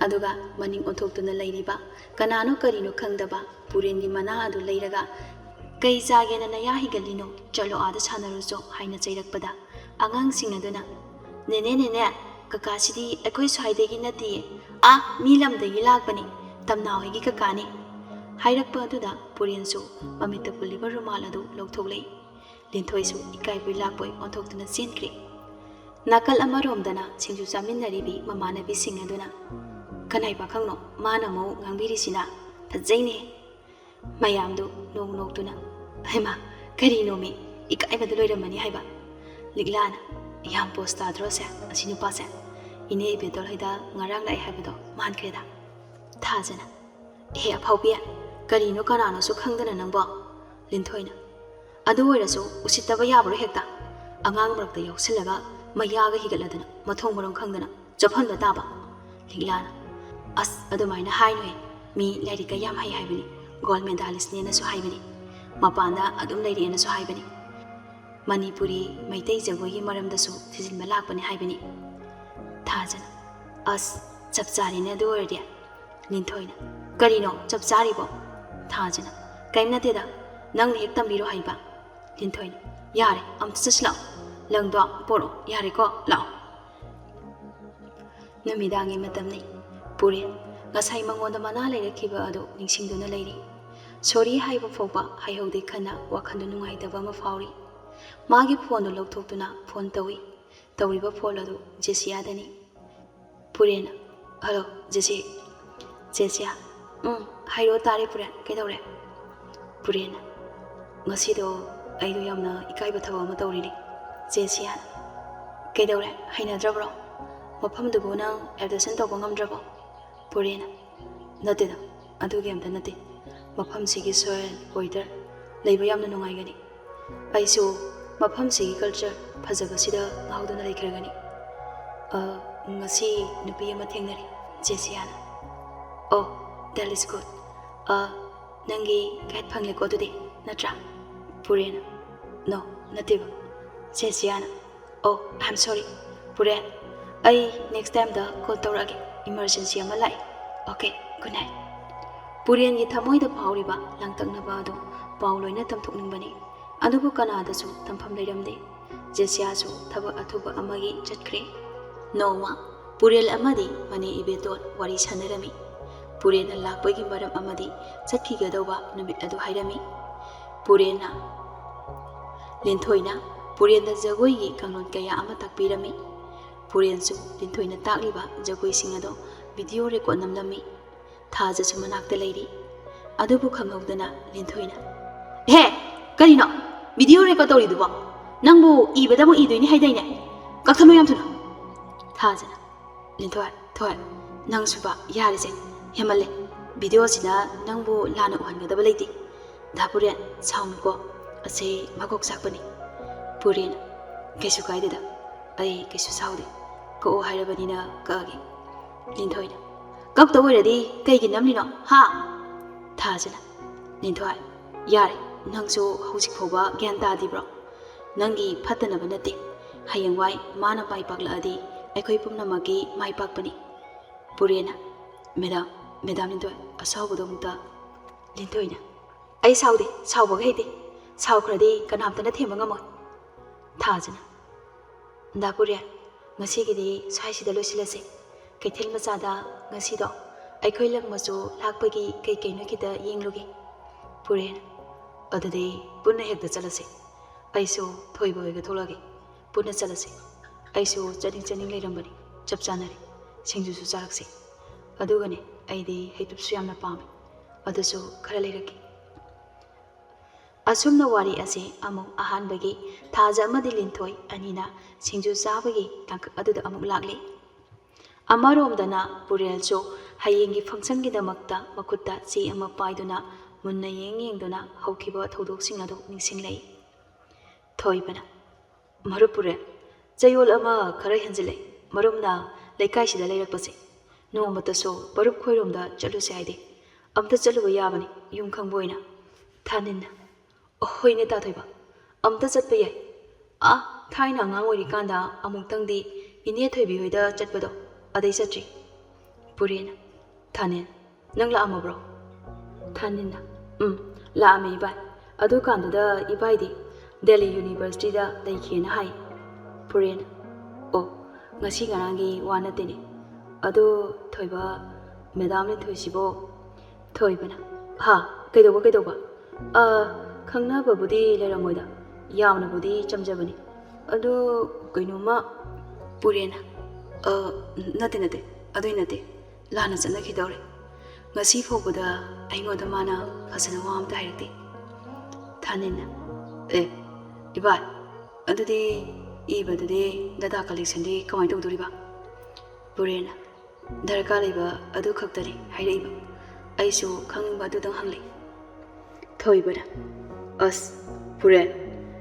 ꯑꯗꯨꯒ ꯃꯅꯤꯡ ꯑꯣꯟꯊꯣꯛꯇꯨꯅ ꯂꯩꯔꯤꯕ ꯀꯅꯥꯅꯣ ꯀꯔꯤꯅꯣ ꯈꯪꯗꯕ ꯄꯨꯔꯦꯟꯒꯤ ꯃꯅꯥ ꯑꯗꯨ ꯂꯩꯔꯒ, "ꯀꯩ ꯆꯥꯒꯦꯅ ꯅꯌꯥ ꯍꯤꯒꯠꯂꯤꯅꯣ? ꯆꯠꯂꯣ ꯑꯥꯗ ꯁꯥꯟꯅꯔꯨꯆꯣ" ꯍꯥꯏꯅ ꯆꯩꯔꯛꯄꯗ, ꯑꯉꯥꯡꯁꯤꯡ ꯑꯗꯨꯅ, "ꯅꯦꯅꯦ, ꯅꯦꯅꯦ, ꯀꯀꯥꯁꯤꯗꯤ ꯑꯩꯈꯣꯏ ꯁ꯭ꯋꯥꯏꯗꯒꯤ ꯅꯠꯇꯤꯌꯦ, ꯑꯥ ꯃꯤ ꯂꯝꯗꯒꯤ ꯂꯥꯛꯄꯅꯤ, ꯇꯝꯅꯥ ꯍꯣꯏꯒꯤ ꯀꯀꯥꯅꯤ" ꯍꯥꯏꯔꯛꯄ ꯑꯗꯨꯗ ꯄꯨꯔꯦꯟꯁꯨ ꯃꯃꯤꯠꯇ ꯄꯨꯜꯂꯤꯕ ꯔꯨꯃꯥꯜ ꯑꯗꯨ ꯂꯧꯊꯣꯛꯂꯛꯏ꯫ ꯂꯤꯟꯊꯣꯏꯁꯨ ꯏꯀꯥꯏꯕꯣꯏ ꯂꯥꯛꯄꯣꯏ ꯑꯣꯟꯊꯣꯛꯇꯨꯅ ꯆꯦꯟꯈ꯭ꯔꯦ꯫ ꯅꯥꯀꯜ ꯑꯃꯔꯣꯝꯗꯅ ꯁꯤꯡꯖꯨ ꯆꯥꯃꯤꯟꯅꯔꯤꯕꯤ ꯃꯃꯥꯟꯅꯕꯤꯁꯤꯡ ꯑꯗꯨꯅ, "ꯀꯅꯥꯏ ꯄꯥꯈꯪꯅꯣ ꯃꯥꯅ ꯃꯧ ꯉꯥꯡꯕꯤꯔꯤꯁꯤꯅ? ꯐꯖꯩꯅꯦ!" ꯃꯌꯥꯝꯗꯨ ꯅꯣꯛ ꯅꯣꯛꯇꯨꯅ, "ꯍꯩꯃꯥ, ꯀꯔꯤꯅꯣꯃꯤ, ꯏꯀꯥꯏꯕꯗ ꯂꯣꯏꯔꯝꯃꯅꯤ ꯍꯥꯏꯕ?" ꯂꯤꯛꯂꯥꯅ, ꯌꯥꯝ ꯄꯣꯁ ꯇꯥꯗ꯭ꯔꯣ ꯁꯦ, ꯑꯁꯤ ꯅꯨꯄꯥꯁꯦ? ꯏꯅꯦ ꯏꯕꯦꯇꯣꯜ ꯍꯣꯏꯗ ꯉꯔꯥꯡ ꯂꯥꯛꯑꯦ ꯍꯥꯏꯕꯗꯣ ꯃꯥꯟꯈ꯭ꯔꯦꯗ꯫ ꯊꯥꯖꯅ, "ꯍꯦ ꯑꯐꯥꯎꯕꯤ, ꯀꯔꯤꯅꯣ ꯀꯅꯥꯅꯣꯁꯨ ꯈꯪꯗꯅ ꯅꯪꯕꯣ?" ꯂꯤꯟꯊꯣꯏꯅ, "ꯑꯗꯨ ꯑꯣꯏꯔꯁꯨ ꯎꯁꯤꯠꯇꯕ ꯌꯥꯕ꯭ꯔꯣ ꯍꯦꯛꯇ? ꯑꯉꯥꯡ ꯃꯔꯛꯇ ꯌꯥꯎꯁꯤꯜꯂꯒ ꯃꯌꯥꯒ ꯍꯤꯒꯠꯂꯗꯅ ꯃꯊꯣꯡ ꯃꯔꯝ ꯈꯪꯗꯅ ꯆꯞꯍꯟꯕ ꯇꯥꯕ?" ꯂꯤꯛꯂꯥꯅ, "ꯑꯁ, ꯑꯗꯨꯃꯥꯏꯅ ꯍꯥꯏꯅꯨꯍꯦ꯫ ꯃꯤ ꯂꯥꯏꯔꯤꯛꯀ ꯌꯥꯝ ꯍꯩ ꯍꯥꯏꯕꯅꯤ, ꯒꯣꯜ ꯃꯦꯗꯥꯂꯤꯁꯅꯦꯅꯁꯨ ꯍꯥꯏꯕꯅꯤ, ꯃꯄꯥꯟꯗ ꯑꯗꯨꯝ ꯂꯩꯔꯛꯑꯦꯅꯁꯨ ꯍꯥꯏꯕꯅꯤ꯫ ꯃꯅꯤꯄꯨꯔꯤ ꯃꯩꯇꯩ ꯖꯒꯣꯏꯒꯤ ꯃꯔꯝꯗꯁꯨ ꯊꯤꯖꯤꯟꯕ ꯂꯥꯛꯄꯅꯤ ꯍꯥꯏꯕꯅꯤ꯫" ꯊꯥꯖꯅ, "ꯑꯁ, ꯆꯞ ꯆꯥꯔꯦꯅꯦ ꯑꯗꯨ ꯑꯣꯏꯔꯗꯤ꯫" ꯂꯤꯟꯊꯣꯏꯅ, "ꯀꯔꯤꯅꯣ ꯆꯞ ꯆꯥꯔꯤꯕꯣ?" ꯊꯥꯖꯅ, "ꯀꯩꯝ ꯅꯠꯇꯦꯗ, ꯅꯪꯅ ꯍꯦꯛ ꯇꯝꯕꯤꯔꯣ ꯍꯥꯏꯕ꯫" ꯂꯤꯟꯊꯣꯏꯅ, "ꯌꯥꯔꯦ, ꯑꯝꯇ ꯆꯠꯁꯤ ꯂꯥꯛꯑꯣ, ꯂꯪꯗꯣ ꯄꯣꯔꯛꯑꯣ, ꯌꯥꯔꯦꯀꯣ, ꯂꯥꯛꯑꯣ꯫" ꯅꯨꯃꯤꯗꯥꯡꯒꯤ ꯃꯇꯝꯅꯤ꯫ ꯄꯨꯔꯦꯟ ꯉꯁꯥꯏ ꯃꯉꯣꯟꯗ ꯃꯅꯥ ꯂꯩꯔꯛꯈꯤꯕ ꯑꯗꯨ ꯅꯤꯡꯁꯤꯡꯗꯨꯅ ꯂꯩꯔꯤ꯫ ꯁꯣꯔꯤ ꯍꯥꯏꯕ ꯐꯥꯎꯕ ꯍꯥꯏꯍꯧꯗꯦ ꯈꯟꯅ ꯋꯥꯈꯜꯗ ꯅꯨꯡꯉꯥꯏꯇꯕ ꯑꯃ ꯐꯥꯎꯔꯤ꯫ ꯃꯥꯒꯤ ꯐꯣꯟꯗꯨ ꯂꯧꯊꯣꯛꯇꯨꯅ ꯐꯣꯟ ꯇꯧꯏ꯫ ꯇꯧꯔꯤꯕ ꯐꯣꯟ ꯑꯗꯨ ꯖꯦꯁꯤꯌꯥꯗꯅꯤ꯫ ꯄꯨꯔꯦꯟ, "ꯍꯜꯂꯣ, ꯖꯦꯁꯤ꯫" ꯖꯦꯁꯤꯌꯥ, "ꯎꯝ, ꯍꯥꯏꯔꯛꯑꯣ, ꯇꯥꯔꯦ ꯄꯨꯔꯦꯟ, ꯀꯩꯗꯧꯔꯦ?" ꯄꯨꯔꯦꯟ, "ꯉꯁꯤꯗꯣ ꯑꯩꯗꯣ ꯌꯥꯝꯅ ꯏꯀꯥꯏꯕ ꯊꯕꯛ ꯑꯃ ꯇꯧꯔꯤꯅꯦ꯫" ꯖꯦꯁꯤꯌꯥꯅ, "ꯀꯩꯗꯧꯔꯦ? ꯍꯩꯅꯗ꯭ꯔꯕ꯭ꯔꯣ? ꯃꯐꯝꯗꯨꯕꯨ ꯅꯪ ꯑꯦꯗꯖꯁꯟ ꯇꯧꯕ ꯉꯝꯗ꯭ꯔꯕꯣ?" ꯄꯨꯔꯦꯟ, "ꯅꯠꯇꯦꯗ, ꯑꯗꯨꯒꯤ ꯑꯝꯇ ꯅꯠꯇꯦ꯫ ꯃꯐꯝꯁꯤꯒꯤ ꯁꯣꯏꯜ, ꯋꯦꯗꯔ, ꯂꯩꯕ ꯌꯥꯝꯅ ꯅꯨꯡꯉꯥꯏꯒꯅꯤ꯫ ꯑꯩꯁꯨ ꯃꯐꯝꯁꯤꯒꯤ ꯀꯜꯆꯔ ꯐꯖꯕꯁꯤꯗ ꯉꯥꯎꯗꯨꯅ ꯂꯩꯈ꯭ꯔꯒꯅꯤ꯫ ꯑ, ꯉꯁꯤ ꯅꯨꯄꯤ ꯑꯃ ꯊꯦꯡꯅꯔꯦ꯫" ꯖꯦꯁꯤꯌꯥꯅ, "ꯑꯣ, that is good꯫ ꯑ, ꯅꯪꯒꯤ ꯒꯥꯏꯗ ꯐꯪꯂꯦꯀꯣ ꯑꯗꯨꯗꯤ, ꯅꯠꯇ꯭ꯔꯥ?" ꯄꯨꯔꯦꯟ, "No, ꯅꯠꯇꯦꯕ꯫" ꯖꯦꯁꯤꯌꯥꯅ, "Oh, I am sorry, ꯄꯨꯔꯦꯟ꯫ ꯑꯩ ꯅꯦꯛꯁ ꯇꯥꯏꯝꯗ ꯀꯣꯜ ꯇꯧꯔꯛꯑꯒꯦ, ꯏꯃꯥꯔꯖꯦꯟꯁꯤ ꯑꯃ ꯂꯥꯛꯑꯦ꯫ Okay, good night꯫" ꯄꯨꯔꯦꯟꯒꯤ ꯊꯃꯣꯏꯗ ꯐꯥꯎꯔꯤꯕ ꯂꯥꯡꯇꯛꯅꯕ ꯑꯗꯨ ꯄꯥꯎ ꯂꯣꯏꯅ ꯇꯝꯊꯣꯛꯅꯤꯡꯕꯅꯤ, ꯑꯗꯨꯕꯨ ꯀꯅꯥꯗꯁꯨ ꯇꯝꯐꯝ ꯂꯩꯔꯝꯗꯦ꯫ ꯖꯦꯁꯤꯌꯥꯁꯨ ꯊꯕꯛ ꯑꯊꯨꯕ ꯑꯃꯒꯤ ꯆꯠꯈ꯭ꯔꯦ꯫ ꯅꯣꯡꯃ ꯄꯨꯔꯦꯜ ꯑꯃꯗꯤ ꯃꯅꯦ ꯏꯕꯦꯇꯣꯟ ꯋꯥꯔꯤ ꯁꯥꯟꯅꯔꯝꯃꯤ꯫ ꯄꯨꯔꯦꯜꯅ ꯂꯥꯛꯄꯒꯤ ꯃꯔꯝ ꯑꯃꯗꯤ ꯆꯠꯈꯤꯒꯗꯧꯕ ꯅꯨꯃꯤꯠ ꯑꯗꯨ ꯍꯥꯏꯔꯝꯃꯤ꯫ ꯄꯨꯔꯦꯜꯅ, ꯂꯤꯟꯊꯣꯏꯅ ꯄꯨꯔꯦꯜꯗ ꯖꯒꯣꯏꯒꯤ ꯀꯥꯡꯂꯣꯟ ꯀꯌꯥ ꯑꯃ ꯇꯥꯛꯄꯤꯔꯝꯃꯤ꯫ ꯄꯨꯔꯦꯜꯁꯨ ꯂꯤꯟꯊꯣꯏꯅ ꯇꯥꯛꯂꯤꯕ ꯖꯒꯣꯏꯁꯤꯡ ꯑꯗꯣ ꯚꯤꯗꯤꯑꯣ ꯔꯦꯀꯣꯔꯗ ꯅꯝꯂꯝꯃꯤ꯫ ꯊꯥꯖꯁꯨ ꯃꯅꯥꯛꯇ ꯂꯩꯔꯤ꯫ ꯑꯗꯨꯕꯨ ꯈꯪꯍꯧꯗꯅ ꯂꯤꯟꯊꯣꯏꯅ, "ꯍꯦ, ꯀꯔꯤꯅꯣ ꯚꯤꯗꯤꯑꯣ ꯔꯦꯀꯣꯔꯗ ꯇꯧꯔꯤꯗꯨꯕꯣ? ꯅꯪꯕꯨ ꯏꯕꯗ ꯑꯃꯨꯛ ꯏꯗꯣꯏꯅꯤ ꯍꯥꯏꯗꯥꯏꯅꯦ? ꯀꯛꯊꯠꯂꯣ ꯌꯥꯝ ꯊꯨꯅ꯫ ꯊꯥꯖꯅ, "ꯂꯤꯟꯊꯣꯏ, ꯊꯣꯏ, ꯅꯪꯁꯨꯕ ꯌꯥꯔꯤꯁꯦ ꯍꯦꯟꯃꯜꯂꯦ꯫ ꯚꯤꯗꯤꯑꯣꯁꯤꯅ ꯅꯪꯕꯨ ꯂꯥꯟꯅ ꯎꯍꯟꯒꯗꯕ ꯂꯩꯇꯦ꯫ ꯗꯥ ꯄꯨꯔꯦꯟ, ꯁꯥꯎꯅꯨꯀꯣ, ꯑꯁꯦ ꯃꯀꯣꯛ ꯆꯥꯛꯄꯅꯤ꯫" ꯄꯨꯔꯦꯟ, "ꯀꯩꯁꯨ ꯀꯥꯏꯗꯦꯗ, ꯑꯩ ꯀꯩꯁꯨ ꯁꯥꯎꯗꯦ꯫ ꯀꯛꯑꯣ ꯍꯥꯏꯔꯕꯅꯤꯅ ꯀꯛꯑꯒꯦ꯫" ꯂꯤꯟꯊꯣꯏꯅ, "ꯀꯛꯇ ꯑꯣꯏꯔꯗꯤ ꯀꯩꯒꯤ ꯅꯝꯂꯤꯅꯣ, ꯍꯥ?" ꯊꯥꯖꯅ, "ꯂꯤꯟꯊꯣꯏ, ꯌꯥꯔꯦ, ꯅꯪꯁꯨ ꯍꯧꯖꯤꯛ ꯐꯥꯎꯕ ꯒ꯭ꯌꯥꯟ ꯇꯥꯗ꯭ꯔꯤꯕ꯭ꯔꯣ? ꯅꯪꯒꯤ ꯐꯠꯇꯅꯕ ꯅꯠꯇꯦ, ꯍꯌꯦꯡꯋꯥꯏ ꯃꯥꯅ ꯃꯥꯏ ꯄꯥꯛꯂꯛꯑꯗꯤ ꯑꯩꯈꯣꯏ ꯄꯨꯝꯅꯃꯛꯀꯤ ꯃꯥꯏ ꯄꯥꯛꯄꯅꯤ꯫" ꯄꯨꯔꯦꯟꯅ, "ꯃꯦꯗꯥꯝ, ꯃꯦꯗꯥꯝ ꯂꯤꯟꯊꯣꯏ, ꯑꯁꯥꯎꯕꯗꯣ ꯑꯃꯨꯛꯇ꯫" ꯂꯤꯟꯊꯣꯏꯅ, "ꯑꯩ ꯁꯥꯎꯗꯦ, ꯁꯥꯎꯕꯒ ꯍꯩꯇꯦ꯫ ꯁꯥꯎꯈ꯭ꯔꯗꯤ ꯀꯅꯥꯝꯇꯅ ꯊꯦꯝꯕ ꯉꯝꯃꯣꯏ꯫" ꯊꯥꯖꯅ, "ꯗꯥ ꯄꯨꯔꯦꯟ, ꯉꯁꯤꯒꯤꯗꯤ ꯁ꯭ꯋꯥꯏꯁꯤꯗ ꯂꯣꯏꯁꯤꯜꯂꯁꯤ꯫ ꯀꯩꯊꯦꯜ ꯃꯆꯥꯗ ꯉꯁꯤꯗꯣ ꯑꯩꯈꯣꯏ ꯂꯝ ꯃꯆꯨ ꯂꯥꯛꯄꯒꯤ ꯀꯩ ꯀꯩꯅꯣ ꯈꯤꯇ ꯌꯦꯡꯂꯨꯒꯦ꯫" ꯄꯨꯔꯦꯟ, "ꯑꯗꯨꯗꯤ ꯄꯨꯟꯅ ꯍꯦꯛꯇ ꯆꯠꯂꯁꯤ꯫ ꯑꯩꯁꯨ ꯊꯣꯏꯕ ꯍꯣꯏꯒ ꯊꯣꯛꯂꯛꯑꯒꯦ꯫ ꯄꯨꯟꯅ ꯆꯠꯂꯁꯤ꯫ ꯑꯩꯁꯨ ꯆꯠꯅꯤꯡ ꯆꯠꯅꯤꯡ ꯂꯩꯔꯝꯕꯅꯤ꯫ ꯆꯞ ꯆꯥꯅꯔꯦ꯫ ꯁꯤꯡꯖꯨꯁꯨ ꯆꯥꯔꯛꯁꯤ꯫ ꯑꯗꯨꯒꯅꯦ, ꯑꯩꯗꯤ ꯍꯩꯇꯨꯞꯁꯨ ꯌꯥꯝꯅ ꯄꯥꯝꯃꯤ꯫ ꯑꯗꯨꯁꯨ ꯈꯔ ꯂꯩꯔꯛꯀꯦ꯫" ꯑꯁꯨꯝꯅ ꯋꯥꯔꯤ ꯑꯁꯤ ꯑꯃꯨꯛ ꯑꯍꯥꯟꯕꯒꯤ ꯊꯥꯖ ꯑꯃꯗꯤ ꯂꯤꯟꯊꯣꯏ ꯑꯅꯤꯅ ꯁꯤꯡꯖꯨ ꯆꯥꯕꯒꯤ ꯇꯥꯡꯀꯛ ꯑꯗꯨꯗ ꯑꯃꯨꯛ ꯂꯥꯛꯂꯦ꯫ ꯑꯃꯔꯣꯝꯗꯅ ꯄꯨꯔꯦꯜꯁꯨ ꯍꯌꯦꯡꯒꯤ ꯐꯪꯁꯟꯒꯤꯗꯃꯛꯇ ꯃꯈꯨꯠꯇ ꯆꯦ ꯑꯃ ꯄꯥꯏꯗꯨꯅ ꯃꯨꯟꯅ ꯌꯦꯡ ꯌꯦꯡꯗꯨꯅ ꯍꯧꯈꯤꯕ ꯊꯧꯗꯣꯛꯁꯤꯡ ꯑꯗꯨ ꯅꯤꯡꯁꯤꯡꯂꯛꯏ꯫ ꯊꯣꯏꯕꯅ, "ꯃꯔꯨꯞ ꯄꯨꯔꯦꯜ, ꯆꯌꯣꯜ ꯑꯃ ꯈꯔ ꯍꯦꯟꯖꯤꯜꯂꯦ ꯃꯔꯨꯞꯅ ꯂꯩꯀꯥꯏꯁꯤꯗ ꯂꯩꯔꯛꯄꯁꯦ꯫ ꯅꯣꯡꯃꯇꯁꯨ ꯃꯔꯨꯞ ꯈꯣꯏꯔꯣꯝꯗ ꯆꯠꯂꯨꯁꯦ ꯍꯥꯏꯗꯦ꯫ ꯑꯝꯇ ꯆꯠꯂꯨꯕ ꯌꯥꯕꯅꯤ, ꯌꯨꯝ ꯈꯪꯕ ꯑꯣꯏꯅ꯫" ꯊꯥꯅꯤꯟꯅ, "ꯍꯣꯏꯅꯦ ꯇꯥ ꯊꯣꯏꯕ, ꯑꯝꯇ ꯆꯠꯄ ꯌꯥꯏ꯫ ꯑꯥ, ꯊꯥꯏꯅ ꯑꯉꯥꯡ ꯑꯣꯏꯔꯤꯀꯥꯟꯗ ꯑꯃꯨꯛꯇꯪꯗꯤ ꯏꯅꯦ ꯊꯣꯏꯕꯤ ꯍꯣꯏꯗ ꯆꯠꯄꯗꯣ, ꯑꯗꯩ ꯆꯠꯇ꯭ꯔꯤ꯫" ꯄꯨꯔꯦꯟꯅ, "ꯊꯥꯅꯤꯟ, ꯅꯪ ꯂꯥꯛꯑꯝꯃꯕ꯭ꯔꯣ?" ꯊꯥꯅꯤꯟꯅ, "ꯎꯝ, ꯂꯥꯛꯑꯝꯃꯦ ꯏꯕꯥꯏ꯫ ꯑꯗꯨꯀꯥꯟꯗꯨꯗ ꯏꯕꯥꯏꯗꯤ ꯗꯦꯜꯂꯤ ꯌꯨꯅꯤꯚꯔꯁꯤꯇꯤꯗ ꯂꯩꯈꯤꯅ ꯍꯥꯏ꯫" ꯄꯨꯔꯦꯟ, "ꯑꯣ, ꯉꯁꯤ ꯉꯔꯥꯡꯒꯤ ꯋꯥ ꯅꯠꯇꯦꯅꯦ꯫ ꯑꯗꯨ ꯊꯣꯏꯕ, ꯃꯦꯗꯥꯝ ꯂꯤꯟꯊꯣꯏꯁꯤꯕꯨ?" ꯊꯣꯏꯕꯅ, "ꯍꯥ, ꯀꯩꯗꯧꯕ, ꯀꯩꯗꯧꯕ? ꯑ, ꯈꯪꯅꯕꯕꯨꯗꯤ ꯂꯩꯔꯝꯃꯣꯏꯗ, ꯌꯥꯝꯅꯕꯨꯗꯤ ꯆꯝꯖꯕꯅꯤ꯫ ꯑꯗꯨ ꯀꯩꯅꯣꯝꯃ꯫" ꯄꯨꯔꯦꯟꯅ, "ꯑ, ꯅꯠꯇꯦ, ꯅꯠꯇꯦ, ꯑꯗꯨꯏ ꯅꯠꯇꯦ꯫ ꯂꯥꯟꯅ ꯆꯠꯅꯈꯤꯗꯧꯔꯦ꯫ ꯉꯁꯤ ꯐꯥꯎꯕꯗ ꯑꯩꯉꯣꯟꯗ ꯃꯥꯅ ꯐꯖꯅ ꯋꯥ ꯑꯝꯇ ꯍꯥꯏꯔꯛꯇꯦ꯫" ꯊꯥꯅꯤꯟꯅ, "ꯑꯦ, ꯏꯕꯥꯏ, ꯑꯗꯨꯗꯤ ꯏꯕꯗꯨꯗꯤ ꯗꯇꯥ ꯀꯂꯦꯛꯁꯟꯗꯤ ꯀꯃꯥꯏꯅ ꯇꯧꯗꯣꯔꯤꯕ? ꯄꯨꯔꯦꯟꯅ, ꯗꯔꯀꯥꯔ ꯂꯩꯕ ꯑꯗꯨ ꯈꯛꯇꯅꯤ ꯍꯥꯏꯔꯛꯏꯕ꯫ ꯑꯩꯁꯨ ꯈꯪꯅꯤꯡꯕ ꯑꯗꯨꯗꯪ ꯍꯪꯂꯤ꯫ ꯊꯣꯏꯕꯅ, ꯑꯁ, ꯄꯨꯔꯦꯟ,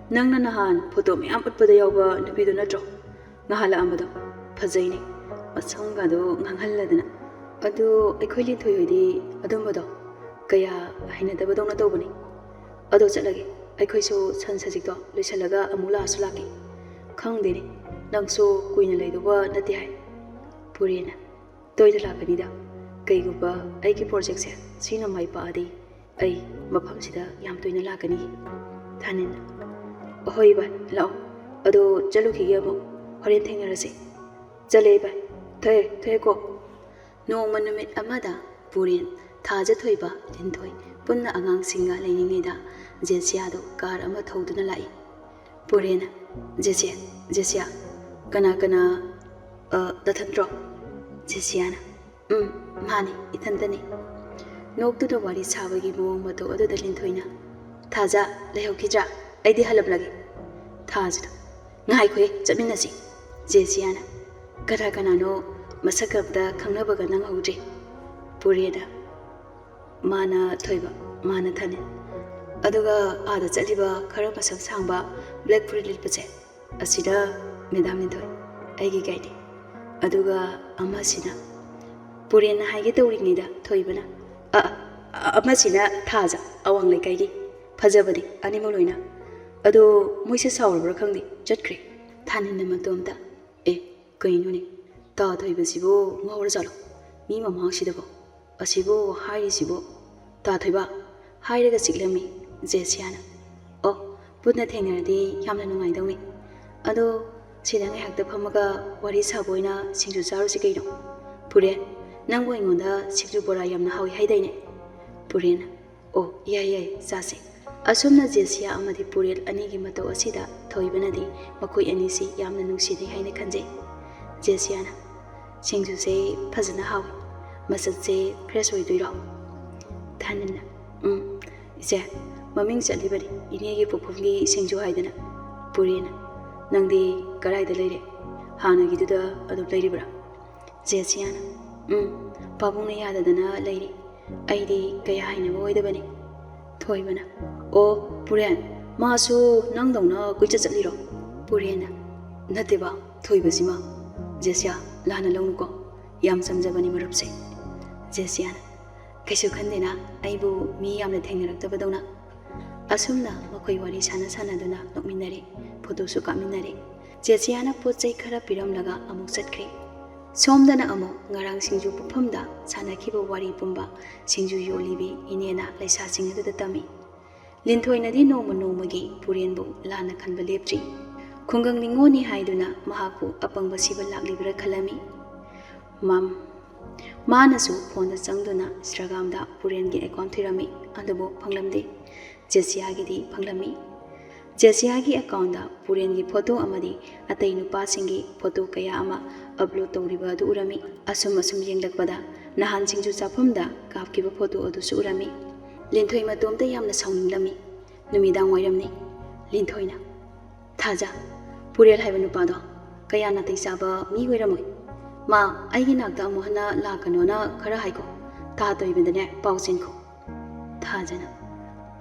ꯅꯪꯅ ꯅꯍꯥꯟ ꯐꯣꯇꯣ ꯃꯌꯥꯝ ꯎꯠꯄꯗ ꯌꯥꯎꯕ ꯅꯨꯄꯤꯗꯨ ꯅꯠꯇ꯭ꯔꯣ? ꯉꯍꯥꯜꯂꯛꯑꯝꯕꯗꯣ꯫ ꯐꯖꯩꯅꯦ, ꯃꯁꯝꯒꯗꯣ ꯉꯥꯡꯍꯜꯂꯗꯅ꯫ ꯑꯗꯨ ꯑꯩꯈꯣꯏ ꯂꯤꯟꯊꯣꯏ ꯍꯣꯏꯗꯤ ꯑꯗꯨꯝꯕꯗꯣ ꯀꯌꯥ ꯍꯩꯅꯗꯕꯗꯧꯅ ꯇꯧꯕꯅꯤ꯫ ꯑꯗꯣ ꯆꯠꯂꯒꯦ, ꯑꯩꯈꯣꯏꯁꯨ ꯁꯟ ꯁꯖꯤꯛꯇꯣ ꯂꯣꯏꯁꯤꯜꯂꯒ ꯑꯃꯨꯛ ꯂꯥꯛꯑꯁꯨ ꯂꯥꯛꯀꯦ꯫ ꯈꯪꯗꯦꯅꯦ, ꯅꯪꯁꯨ ꯀꯨꯏꯅ ꯂꯩꯗꯧꯕ ꯅꯠꯇꯦ ꯍꯥꯏ꯫ ꯄꯨꯔꯦꯟꯅ, ꯇꯣꯏꯅ ꯂꯥꯛꯀꯅꯤꯗ꯫ ꯀꯩꯒꯨꯝꯕ ꯑꯩꯒꯤ ꯄ꯭ꯔꯣꯖꯦꯛꯁꯦ ꯁꯤꯅ ꯃꯥꯏ ꯄꯥꯛꯑꯗꯤ ꯑꯩ ꯃꯐꯝꯁꯤꯗ ꯌꯥꯝ ꯇꯣꯏꯅ ꯂꯥꯛꯀꯅꯤ꯫ ꯊꯥꯅꯤꯜꯅ, ꯑꯍꯣꯏ ꯚꯥꯏ, ꯂꯥꯛꯑꯣ꯫ ꯑꯗꯣ ꯆꯠꯂꯨꯈꯤꯒꯦ ꯑꯃꯨꯛ, ꯍꯣꯔꯦꯟ ꯊꯦꯡꯅꯔꯁꯦ꯫ ꯆꯠꯂꯦ ꯚꯥꯏ, ꯊꯣꯛꯑꯦ, ꯊꯣꯛꯑꯦꯀꯣ꯫ ꯅꯣꯡꯃ ꯅꯨꯃꯤꯠ ꯑꯃꯗ ꯄꯨꯔꯦꯟ, ꯊꯥꯖ, ꯊꯣꯏꯕ, ꯂꯤꯟꯊꯣꯏ ꯄꯨꯟꯅ ꯑꯉꯥꯡꯁꯤꯡꯒ ꯂꯩꯔꯤꯉꯩꯗ ꯖꯦꯁꯤꯌꯥꯗꯨ ꯀꯥꯔ ꯑꯃ ꯊꯧꯗꯨꯅ ꯂꯥꯛꯏ꯫ ꯄꯨꯔꯦꯟꯅ, ꯖꯦꯁꯤꯌꯥ, ꯖꯦꯁꯤꯌꯥ, ꯀꯅꯥ ꯀꯅꯥ, ꯑ, ꯅꯊꯟꯇ꯭ꯔꯣ? ꯖꯦꯁꯤꯌꯥꯅ, ꯎꯝ, ꯃꯥꯅꯤ, ꯏꯊꯟꯇꯅꯤ꯫ ꯅꯣꯛꯇꯨꯅ ꯋꯥꯔꯤ ꯁꯥꯕꯒꯤ ꯃꯑꯣꯡ ꯃꯇꯧ ꯑꯗꯨꯗ ꯂꯤꯟꯊꯣꯏꯅ, ꯊꯥꯖ, ꯂꯩꯍꯧꯈꯤꯗ꯭ꯔꯥ? ꯑꯩꯗꯤ ꯍꯜꯂꯝꯂꯒꯦ꯫ ꯊꯥꯖꯗ, ꯉꯥꯏꯈꯣꯍꯦ, ꯆꯠꯃꯤꯟꯅꯁꯤ꯫ ꯖꯦꯁꯤꯌꯥꯅ, ꯀꯅꯥ ꯀꯅꯥꯅꯣ? ꯃꯁꯛ ꯑꯝꯇ ꯈꯪꯅꯕꯒ ꯅꯪꯍꯧꯗ꯭ꯔꯦ꯫ ꯄꯨꯔꯦꯟꯅ, ꯃꯥꯅ ꯊꯣꯏꯕ, ꯃꯥꯅ ꯊꯥꯅꯤꯜ꯫ ꯑꯗꯨꯒ ꯑꯥꯗ ꯆꯠꯂꯤꯕ ꯈꯔ ꯃꯁꯝ ꯁꯥꯡꯕ ꯕ꯭ꯂꯦꯛ ꯐꯨꯔꯤꯠ ꯂꯤꯠꯄꯁꯦ, ꯑꯁꯤꯗ ꯃꯦꯗꯥꯝ ꯂꯤꯟꯊꯣꯏ, ꯑꯩꯒꯤ ꯒꯥꯏꯗꯤ꯫ ꯑꯗꯨꯒ ꯑꯃꯁꯤꯅ, ꯄꯨꯔꯦꯟꯅ ꯍꯥꯏꯒꯦ ꯇꯧꯔꯤꯉꯩꯗ ꯊꯣꯏꯕꯅ, "ꯑ, ꯑ, ꯑꯃꯁꯤꯅ ꯊꯥꯖ, ꯑꯋꯥꯡ ꯂꯩꯀꯥꯏꯒꯤ꯫ ꯐꯖꯕꯅꯤ ꯑꯅꯤꯃꯛ ꯂꯣꯏꯅ꯫ ꯑꯗꯣ ꯃꯣꯏꯁꯦ ꯁꯥꯎꯔꯕ꯭ꯔꯥ ꯈꯪꯗꯦ, ꯆꯠꯈ꯭ꯔꯦ"꯫ ꯊꯥꯅꯤꯜꯅ ꯃꯇꯣꯝꯇ, "ꯑꯦ, ꯀꯩꯅꯣꯅꯦ? ꯇꯥ ꯊꯣꯏꯕꯁꯤꯕꯨ ꯉꯥꯎꯔꯖꯥꯠꯂꯣ? ꯃꯤ ꯃꯃꯥꯡꯁꯤꯗꯕꯣ? ꯑꯁꯤꯕꯨ ꯍꯥꯏꯔꯤꯁꯤꯕꯨ?" ꯇꯥ ꯊꯣꯏꯕ ꯍꯥꯏꯔꯒ ꯆꯤꯛꯂꯝꯃꯤ ꯖꯦꯁꯤꯌꯥꯅ꯫ "ꯑꯣ, ꯄꯨꯟꯅ ꯊꯦꯡꯅꯔꯗꯤ ꯌꯥꯝꯅ ꯅꯨꯡꯉꯥꯏꯗꯧꯅꯤ꯫ ꯑꯗꯣ ꯁꯤꯗ ꯉꯥꯏꯍꯥꯛꯇ ꯐꯝꯃꯒ ꯋꯥꯔꯤ ꯁꯥꯕ ꯑꯣꯏꯅ ꯁꯤꯡꯖꯨ ꯆꯥꯔꯨꯁꯤ ꯀꯩꯅꯣ? ꯄꯨꯔꯦꯟ, ꯅꯪꯕꯨ ꯑꯩꯉꯣꯟꯗ ꯁꯤꯡꯖꯨ ꯕꯣꯔꯥ ꯌꯥꯝꯅ ꯍꯥꯎꯏ ꯍꯥꯏꯗꯥꯏꯅꯦ?" ꯄꯨꯔꯦꯟ, "ꯑꯣ, ꯌꯥꯏ ꯌꯥꯏ, ꯆꯥꯁꯦ"꯫ ꯑꯁꯨꯝꯅ ꯖꯦꯁꯤꯌꯥ ꯑꯃꯗꯤ ꯄꯨꯔꯦꯟ ꯑꯅꯤꯒꯤ ꯃꯇꯧ ꯑꯁꯤꯗ ꯊꯣꯏꯕꯅꯗꯤ ꯃꯈꯣꯏ ꯑꯅꯤꯁꯤ ꯌꯥꯝꯅ ꯅꯨꯡꯁꯤꯅꯩ ꯍꯥꯏꯅ ꯈꯟꯖꯩ꯫ ꯖꯦꯁꯤꯌꯥꯅ, "ꯁꯤꯡꯖꯨꯁꯦ ꯐꯖꯅ ꯍꯥꯎꯏ꯫ ꯃꯁꯛꯁꯦ ꯐ꯭ꯔꯦꯁ ꯑꯣꯏꯗꯣꯏꯔꯣ?" ꯊꯥꯅꯤꯜꯅ, "ꯎꯝ, ꯏꯆꯦ, ꯃꯃꯤꯡ ꯆꯠꯂꯤꯕꯅꯤ ꯏꯅꯦꯒꯤ ꯄꯣꯛꯐꯝꯒꯤ ꯁꯤꯡꯖꯨ ꯍꯥꯏꯗꯅ"꯫ ꯄꯨꯔꯦꯟꯅ, "ꯅꯪꯗꯤ ꯀꯗꯥꯏꯗ ꯂꯩꯔꯦ? ꯍꯥꯟꯅꯒꯤꯗꯨꯗ ꯑꯗꯨꯝ ꯂꯩꯔꯤꯕ꯭ꯔꯥ?" ꯖꯦꯁꯤꯌꯥꯅ, "ꯎꯝ, ꯄꯥꯕꯨꯡꯅ ꯌꯥꯗꯗꯅ ꯂꯩꯔꯤ꯫ ꯑꯩꯗꯤ ꯀꯌꯥ ꯍꯩꯅꯕ ꯑꯣꯏꯗꯕꯅꯤ꯫" ꯊꯣꯏꯕꯅ, "ꯑꯣ, ꯄꯨꯔꯦꯟ, ꯃꯥꯁꯨ ꯅꯪꯗꯧꯅ ꯀꯣꯏꯆꯠ ꯆꯠꯂꯤꯔꯣ?" ꯄꯨꯔꯦꯟꯅ, "ꯅꯠꯇꯦꯕ, ꯊꯣꯏꯕꯁꯤꯃ꯫" ꯖꯦꯁꯤꯌꯥ, "ꯂꯥꯟꯅ ꯂꯧꯅꯨꯀꯣ, ꯌꯥꯝ ꯆꯝꯖꯕꯅꯤ ꯃꯔꯨꯞꯁꯦ꯫" ꯖꯦꯁꯤꯌꯥꯅ, "ꯀꯩꯁꯨ ꯈꯟꯗꯦꯅ, ꯑꯩꯕꯨ ꯃꯤ ꯌꯥꯝꯅ ꯊꯦꯡꯅꯔꯛꯇꯕꯗꯧꯅ꯫" ꯑꯁꯨꯝꯅ ꯃꯈꯣꯏ ꯋꯥꯔꯤ ꯁꯥꯟꯅ ꯁꯥꯟꯅꯗꯨꯅ ꯅꯣꯛꯃꯤꯟꯅꯔꯦ, ꯐꯣꯇꯣꯁꯨ ꯀꯥꯞꯃꯤꯟꯅꯔꯦ꯫ ꯖꯦꯁꯤꯌꯥꯅ ꯄꯣꯠ ꯆꯩ ꯈꯔ ꯄꯤꯔꯝꯂꯒ ꯑꯃꯨꯛ ꯆꯠꯈ꯭ꯔꯦ꯫ ꯁꯣꯝꯗꯅ ꯑꯃꯨꯛ ꯉꯔꯥꯡ ꯁꯤꯡꯖꯨ ꯄꯨꯐꯝꯗ ꯁꯥꯟꯅꯈꯤꯕ ꯋꯥꯔꯤ ꯄꯨꯝꯕ ꯁꯤꯡꯖꯨ ꯌꯣꯜꯂꯤꯕꯤ ꯏꯅꯦꯅ ꯂꯩꯁꯥꯁꯤꯡ ꯑꯗꯨꯗ ꯇꯝꯃꯤ꯫ ꯂꯤꯟꯊꯣꯏꯅꯗꯤ ꯅꯣꯡꯃ ꯅꯣꯡꯃꯒꯤ ꯄꯨꯔꯦꯟꯕꯨ ꯂꯥꯟꯅ ꯈꯟꯕ ꯂꯦꯞꯇ꯭ꯔꯤ꯫ ꯈꯨꯡꯒꯪ ꯅꯤꯉꯣꯜꯅꯤ ꯍꯥꯏꯗꯨꯅ ꯃꯍꯥꯛꯄꯨ ꯑꯄꯪꯕ ꯁꯤꯕ ꯂꯥꯛꯂꯤꯕ꯭ꯔꯥ ꯈꯜꯂꯝꯃꯤ꯫ ꯃꯝ-, ꯃꯥꯅꯁꯨ ꯐꯣꯟꯗ ꯆꯪꯗꯨꯅ ꯏꯟꯁꯇꯥꯒ꯭ꯔꯥꯝꯗ ꯄꯨꯔꯦꯟꯒꯤ ꯑꯦꯀꯥꯎꯟ ꯊꯤꯔꯝꯃꯤ, ꯑꯗꯨꯕꯨ ꯐꯪꯂꯝꯗꯦ꯫ ꯖꯦꯁꯤꯌꯥꯒꯤꯗꯤ ꯐꯪꯂꯝꯃꯤ꯫ ꯖꯦꯁꯤꯌꯥꯒꯤ ꯑꯦꯀꯥꯎꯟꯗ ꯄꯨꯔꯦꯟꯒꯤ ꯐꯣꯇꯣ ꯑꯃꯗꯤ ꯑꯇꯩ ꯅꯨꯄꯥꯁꯤꯡꯒꯤ ꯐꯣꯇꯣ ꯀꯌꯥ ꯑꯃ ꯑꯞꯂꯣꯗ ꯇꯧꯔꯤꯕ ꯑꯗꯨ ꯎꯔꯝꯃꯤ꯫ ꯑꯁꯨꯝ ꯑꯁꯨꯝ ꯌꯦꯡꯂꯛꯄꯗ ꯅꯍꯥꯟ ꯁꯤꯡꯖꯨ ꯆꯥꯐꯝꯗ ꯀꯥꯞꯈꯤꯕ ꯐꯣꯇꯣ ꯑꯗꯨꯁꯨ ꯎꯔꯝꯃꯤ꯫ ꯂꯤꯟꯊꯣꯏ ꯃꯇꯣꯝꯇ ꯌꯥꯝꯅ ꯁꯥꯎꯅꯤꯡꯂꯝꯃꯤ꯫ ꯅꯨꯃꯤꯗꯥꯡ ꯋꯥꯏꯔꯝꯅꯤ꯫ ꯂꯤꯟꯊꯣꯏꯅ, "ꯊꯥꯖ, ꯄꯨꯔꯦꯜ ꯍꯥꯏꯕ ꯅꯨꯄꯥꯗꯣ ꯀꯌꯥ ꯅꯥꯇꯩ ꯆꯥꯕ ꯃꯤ ꯑꯣꯏꯔꯝꯃꯣꯏ꯫ ꯃꯥ ꯑꯩꯒꯤ ꯅꯥꯛꯇ ꯑꯃꯨꯛ ꯍꯟꯅ ꯂꯥꯛꯀꯅꯣꯅ ꯈꯔ ꯍꯥꯏꯈꯣ꯫ ꯇꯥ ꯇꯣꯏꯕꯗꯅꯦ ꯄꯥꯎ ꯆꯦꯟꯈꯣ꯫" ꯊꯥꯖꯅ,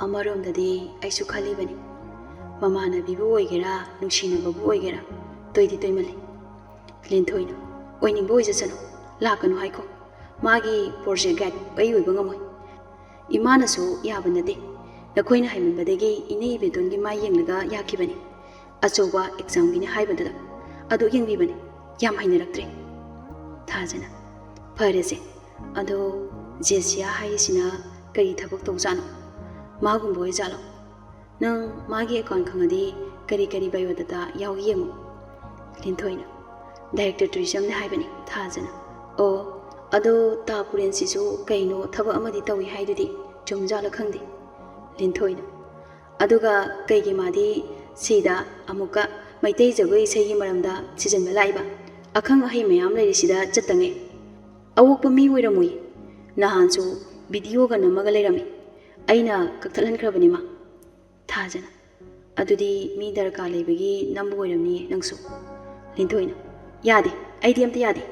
"ꯑꯃꯔꯣꯝꯗꯗꯤ ꯑꯩꯁꯨ ꯈꯜꯂꯤꯕꯅꯤ, ꯃꯃꯥꯟꯅꯕꯤꯕꯨ ꯑꯣꯏꯒꯦꯔꯥ ꯅꯨꯡꯁꯤꯅꯕꯕꯨ ꯑꯣꯏꯒꯦꯔꯥ, ꯇꯣꯏꯗꯤ ꯇꯣꯏꯃꯜꯂꯤ꯫" ꯂꯤꯟꯊꯣꯏꯅ, "ꯑꯣꯏꯅꯤꯡꯕ ꯑꯣꯏꯖꯁꯅꯨ, ꯂꯥꯛꯀꯅꯨ ꯍꯥꯏꯈꯣ꯫ ꯃꯥꯒꯤ ꯄ꯭ꯔꯣꯖꯦꯛ ꯒꯥꯏꯗ ꯑꯩ ꯑꯣꯏꯕ ꯉꯝꯃꯣꯏ꯫ ꯏꯃꯥꯅꯁꯨ ꯌꯥꯕ ꯅꯠꯇꯦ꯫ ꯅꯈꯣꯏꯅ ꯍꯥꯏꯃꯟꯕꯗꯒꯤ ꯏꯅꯦ ꯏꯕꯦꯇꯣꯟꯒꯤ ꯃꯥꯏ ꯌꯦꯡꯂꯒ ꯌꯥꯈꯤꯕꯅꯤ꯫ ꯑꯆꯧꯕ ꯑꯦꯛꯖꯥꯝꯒꯤꯅꯤ ꯍꯥꯏꯕꯗꯨꯗ ꯑꯗꯨ ꯌꯦꯡꯕꯤꯕꯅꯤ꯫ ꯌꯥꯝ ꯍꯩꯅꯔꯛꯇ꯭ꯔꯦ꯫" ꯊꯥꯖꯅ, "ꯐꯔꯦꯁꯦ, ꯑꯗꯣ ꯖꯦꯁꯤꯌꯥ ꯍꯥꯏꯔꯤꯁꯤꯅ ꯀꯔꯤ ꯊꯕꯛ ꯇꯧꯖꯥꯠꯅꯣ? ꯃꯥꯒꯨꯝꯕ ꯑꯣꯏꯖꯥꯠꯂꯣ? ꯅꯪ ꯃꯥꯒꯤ ꯑꯦꯀꯥꯎꯟ ꯈꯪꯉꯗꯤ ꯀꯔꯤ ꯀꯔꯤ ꯕꯥꯏꯑꯣꯗꯥꯇꯥ ꯌꯥꯎꯏ ꯌꯦꯡꯉꯨ꯫" ꯂꯤꯟꯊꯣꯏꯅ, "ꯗꯥꯏꯔꯦꯛꯇꯔ ꯇꯨꯔꯤꯖꯝꯅꯤ ꯍꯥꯏꯕꯅꯤ꯫" ꯊꯥꯖꯅ, "ꯑꯣ, ꯑꯗꯣ ꯇꯥ ꯄꯨꯔꯦꯟꯁꯤꯁꯨ ꯀꯩꯅꯣ ꯊꯕꯛ ꯑꯃꯗꯤ ꯇꯧꯏ ꯍꯥꯏꯗꯨꯗꯤ, ꯆꯨꯝꯖꯥꯠꯂ ꯈꯪꯗꯦ꯫" ꯂꯤꯟꯊꯣꯏꯅ, "ꯑꯗꯨꯒ ꯀꯩꯒꯤ ꯃꯥꯗꯤ ꯁꯤꯗ ꯑꯃꯨꯛꯀ ꯃꯩꯇꯩ ꯖꯒꯣꯏ ꯏꯁꯩꯒꯤ ꯃꯔꯝꯗ ꯊꯤꯖꯤꯟꯕ ꯂꯥꯛꯏꯕ? ꯑꯈꯪ ꯑꯍꯩ ꯃꯌꯥꯝ ꯂꯩꯔꯤꯁꯤꯗ ꯆꯠꯇꯉꯩ꯫ ꯑꯋꯣꯛꯄ ꯃꯤ ꯑꯣꯏꯔꯝꯃꯣꯏ꯫ ꯅꯍꯥꯟꯁꯨ ꯚꯤꯗꯤꯑꯣꯒ ꯅꯝꯃꯒ ꯂꯩꯔꯝꯃꯤ꯫ ꯑꯩꯅ ꯀꯛꯊꯠꯍꯟꯈ꯭ꯔꯕꯅꯤ ꯃꯥ꯫" ꯊꯥꯖꯅ, ꯑꯗꯨꯗꯤ ꯃꯤ ꯗꯔꯀꯥꯔ ꯂꯩꯕꯒꯤ ꯅꯝꯕ ꯑꯣꯏꯔꯝꯅꯤꯌꯦ ꯅꯪꯁꯨ꯫ ꯂꯤꯟꯊꯣꯏꯅ, ꯌꯥꯗꯦ, ꯑꯩꯗꯤ ꯑꯝꯇ ꯌꯥꯗꯦ꯫